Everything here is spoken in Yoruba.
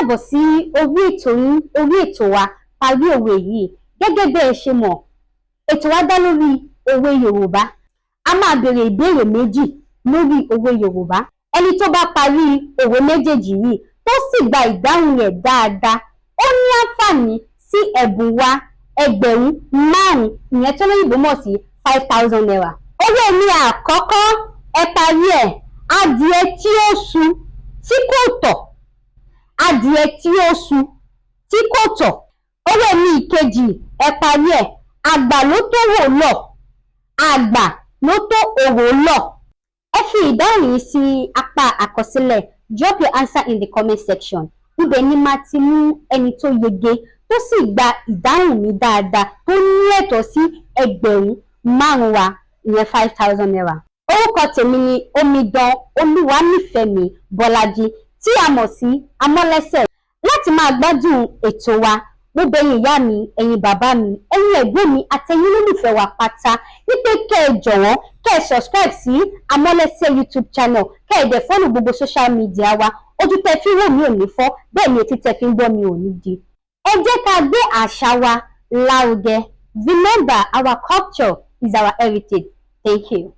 Káàbọ̀ sí orí ètò yín, orí ètò wa, Parí Òwe Yìí. Gẹ́gẹ́ bí ẹ ṣe mọ̀, ètò wa dá lórí òwe Yorùbá. A máa béèrè ìbéèrè méjì lórí òwe Yorùbá. Ẹni tó bá parí òwe méjèèjì yìí, tó sì gba ìdáhùn rẹ̀ dáadáa, ó ní àǹfààní sí ẹ̀bùn wa 5,000, ìyẹn tó lóyìnbó mọ̀ sí ₦5,000. Òwe mi àkọ́kọ́, ẹ parí ẹ̀: adìẹ tí ó su tí kò tọ̀, adìẹ tí ó su tí kò tọ̀. Òwe mi ìkejì, ẹ parí ẹ̀: àgbà ló tó wò lọ̀, àgbà ló tó òrò lọ̀. Ẹ fi ìdáhùn yìí sí apá àkọsílẹ̀. Drop your answer in the comment section. Ibẹ̀ ni màá ti mú ẹni tó yege, tó sì gba ìdáhùn mi dáadáa, tó ní ẹ̀tọ́ sí 5,000 wa, ìyẹn ₦5,000. Orúkọ tèmi ni Omidan Olúwanífẹ̀mí Bọ́lájí, tí a mọ̀ sí Amọ́lẹ́sẹ̀. Láti máa gbádùn ètò wa, mo bẹ̀ yín, ìyá mi, ẹ̀yin bàbá mi, ẹ̀yin ẹ̀gbọ́n mi àtẹ̀yin olólùfẹ́ wa pátá, wípé kẹ́ ẹ jọ̀wọ́, kẹ́ ẹ subscribe sí Amọ́lẹ́sẹ̀ YouTube channel, kẹ́ ẹ dẹ̀ follow gbogbo social media wa. Ojú tẹ́ fi wò mí ò ní fọ́, bẹ́ẹ̀ ni etí tẹ́ fi ń gbọ́ mi ò ní di. Ẹ jẹ́ ká gbé àṣà wa lárugẹ. Remember, our culture is our heritage. Thank you.